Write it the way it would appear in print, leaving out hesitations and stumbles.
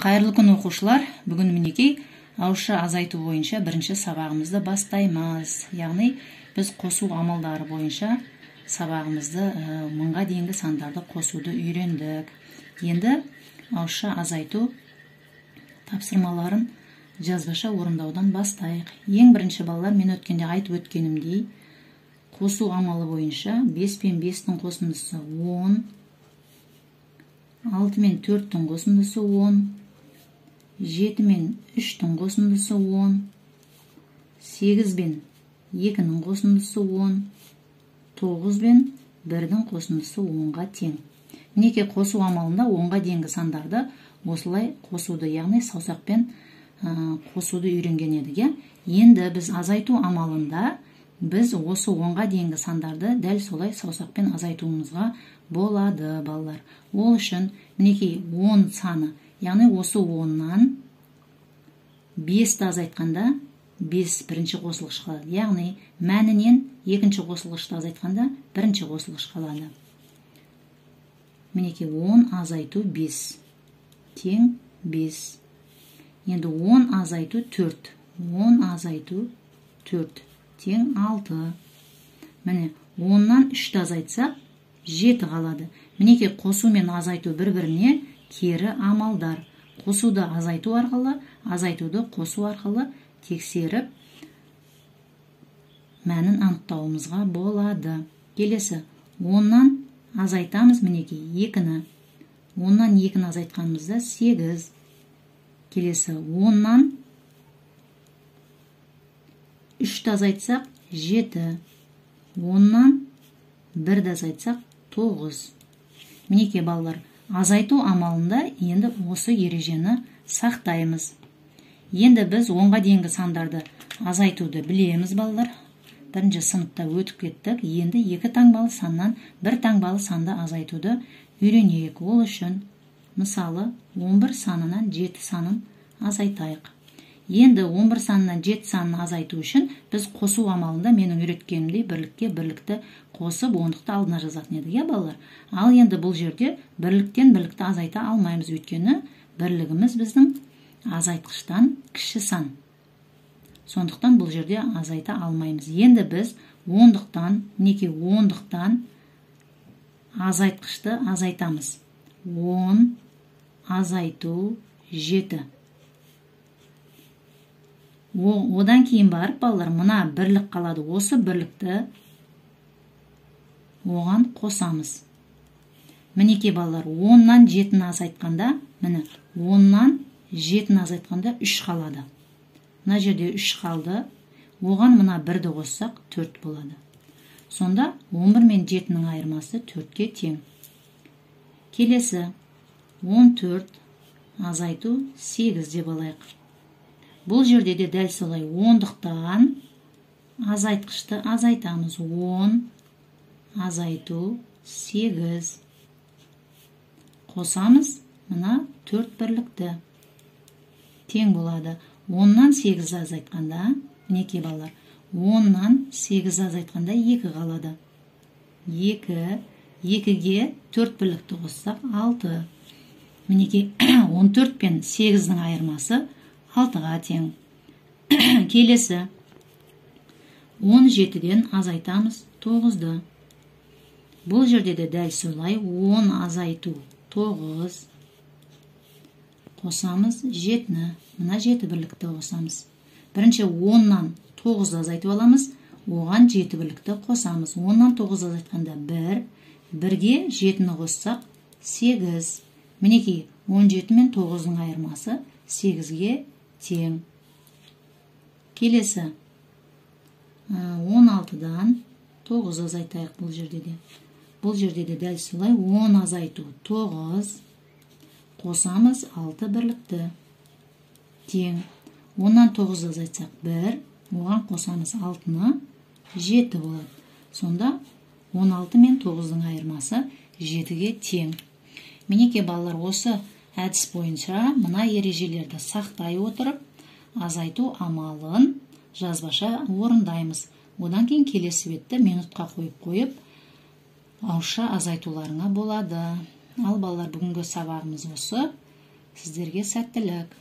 Қайырлы күн, оқушылар! Бүгін, мінекей, ауызша азайту бойынша бірінші сабағымызды бастаймыз. Яғни біз қосу амалдары бойынша сабағымызды, мыңға дейінгі сандарды қосуды үйрендік. Енді ауызша азайту тапсырмаларын жазбаша орындаудан бастайық. Ең бірінші, балалар, мен өткенде айтып өткенімдей, қосу амалы бойынша 5 пен 5-тің қосындысы 10, 6 мен 4-тің қосындысы 10, 7 мен 3-тің қосындысы 10, 8 бен 2-нің қосындысы 10, 9 бен 1-дің қосындысы 10-ға тең. Мінекей, қосу амалында 10-ға дейінгі сандарды осылай қосуды, яғни саусақпен қосуды үйренген едік, иә. Енді біз азайту амалында біз осы 10-ға дейінгі сандарды дәл солай саусақпен азайтуымызға болады, балалар. Ол үшін, мінекей, 10 саны, яғни осы 10-нан 5-ті азайтқанда 5 бірінші қосылғыш қалады. Яғни мәнінен екінші қосылғышты азайтқанда бірінші қосылғыш қалады. Мінекей, 10 азайту 5 тең 5. Енді 10 азайту 4. 10 азайту 4 тең 6. Міне, 10-нан 3-ті азайтсақ, 7 қалады. Мінекей, қосу мен азайту бір-біріне кері амалдар. Қосуды азайту арқылы, азайтуды қосу арқылы тексеріп, мәнін анықтауымызға болады. Келесі, 10-нан азайтамыз, мінекей, 2-ні. 10-нан 2-ні азайтқанымызда 8. Келесі, 10-нан 3-ті азайтсақ, 7. 10-нан 1-ді азайтсақ, 9. Мінекей, балалар, азайту амалында енді осы ережені сақтаймыз. Енді біз 10-ға дейінгі сандарды азайтуды білеміз, балалар. Бірінші сыныпта өтіп кеттік. Енді екі таңбалы саннан бір таңбалы санды азайтуды үйренейік. Ол үшін, мысалы, 11 санынан 7 санын азайтайық. Енді 11 санынан 7 санын азайту үшін біз қосу амалында менің үйреткенімдей бірлікке бірлікті қосып, ондықты алдына жазатын едік, иә, балалар. Ал енді бұл жерде бірліктен бірлікті азайта алмаймыз, өйткені бірлігіміз біздің азайтқыштан кіші сан. Сондықтан бұл жерде азайта алмаймыз. Енді біз ондықтан, мінекей, ондықтан азайтқышты азайтамыз. 10 азайту 7. Одан кейін барып, балалар, мына бірлік қалады. Осы бірлікті оған қосамыз. Мінекей, балалар, 10-нан 7-ні азайтқанда, міне, 10-нан 7-ні азайтқанда 3 қалады. Мына жерде 3 қалды. Оған мына бірді қоссақ, 4 болады. Сонда 11 мен 7-нің айырмасы 4-ке тең. Келесі, 14 азайту 8 деп алайық. Бұл жерде де дәл солай ондықтан азайтқышты азайтамыз. 10 азайту 8. Қосамыз мына 4 бірлікті. Тең болады. 10-нан 8 азайтқанда, мінекей, балалар, 10-нан 8 азайтқанда 2 қалады. 2, 2-ге 4 бірлікті қоссақ, 6. Мінекей, 14 пен 8-дің айырмасы 6-ға тең. Келесі, 17-ден азайтамыз 9-ды. Бұл жерде де дәл солай 10 азайту 9, қосамыз 7-ні. Мына 7 бірлікті қосамыз. Бірінші 10-нан 9 азайтып аламыз, оған 7 бірлікті қосамыз. 10-нан 9 азайтқанда 1, бірге 7-ні қоссақ, 8. Мінекей, 17 мен 9-ның айырмасы 8-ге тең. Келесі, 16-дан 9 азайтайық бұл жерде де. Бұл жерде де дәл солай 10 азайту 9, қосамыз 6 бірлікті. Тең. 10-нан 9 азайтсақ 1, оған қосамыз 6-ны, 7 болады. Сонда 16 мен 9-ның айырмасы 7-ге тең. Мінекей, балалар, осы әдіс бойынша мына ережелерді сақтай отырып, азайту амалын жазбаша орындаймыз. Одан кейін келесі бетті минутқа қойып, ауызша азайтуларыңа болады. Ал, балалар, бүгінгі сабағымыз осы. Сіздерге сәттілік!